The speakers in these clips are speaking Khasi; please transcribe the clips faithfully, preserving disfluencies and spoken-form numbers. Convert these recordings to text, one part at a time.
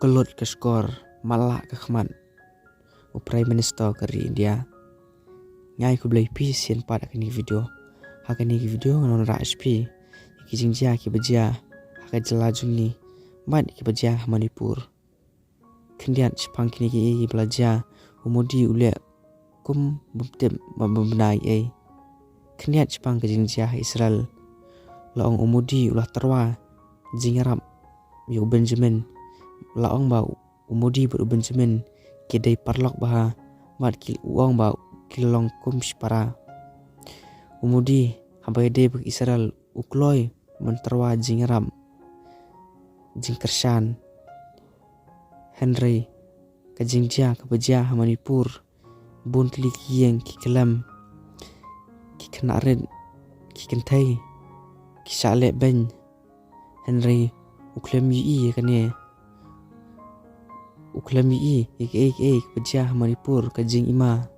Kyllut ka shkor, matlah ka khmat u Prime Minister ka ri India. Nga ai khublei phi shisien pat ha kane ka video. Ha kane ka video ngan wanrah sha phi ïa ki jingjia kiba jia ha ka jylla jong ngi bad kiba jia ha Manipur. Khyndiat shaphang kine kiei kiei ba la jia, u Modi u leh kum bym tip bym bna ei ei. Khyndiat shaphang ka jingjia ha Israel, la ong u Modi u la tyrwa jingïarap ïa u Benjamin. La ong ba u Modi bad u Benjamin ki dei paralok bha bad ki, u ong ba ki long kum shipara. U Modi haba ïadei bad Israel u kloi ban tyrwa jingïarap, jingkyrshan. Hynrei ka jingjia kaba jia ha Manipur, bun tylli ki ïing ki khlem, ki khynnah rit, ki kynthei ki shah leh beiñ. Hynrei u khlem ïohi ïa kane, u khlem ïohi ïa kiei kiei kaba jia ha Manipur, ka jingima,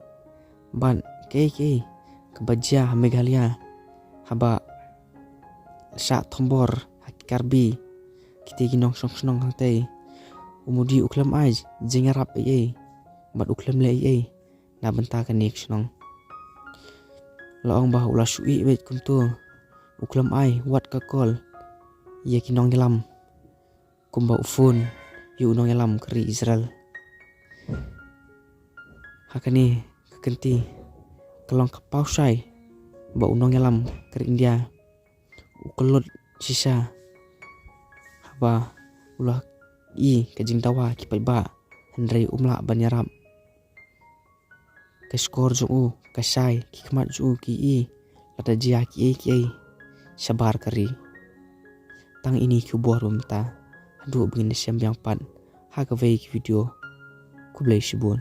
bad kiei kiei kaba jia ha Meghalaya haba shah thombor ha ki Karbi, kitei ki nongshong shnong hangtei. U Modi u khlem ai jingïarap ei ei bad u khlem leh ei ei na bynta kane ka shnong. La ong ba u la shu ïeh beit kumto, u khlem ai wat ka call ïa ki nongïalam kumba u phone ïa u nongïalam ka ri Israel. Ha kane ka kynti ka long ka paw shai ba u nongïalam ka ri India u kyllut shisha haba u la ïohi ka jingdawa ki paidbah, hynrei um lah ban ïarap. Ka shkor jong u ka shai, ki khmat jong u ki ïohi lada jia kiei kiei shabar ka ri. Tang ine i khubor mynta, haduh ba ngin ïashem biang pat ha kawei ka video. Khublei shibun.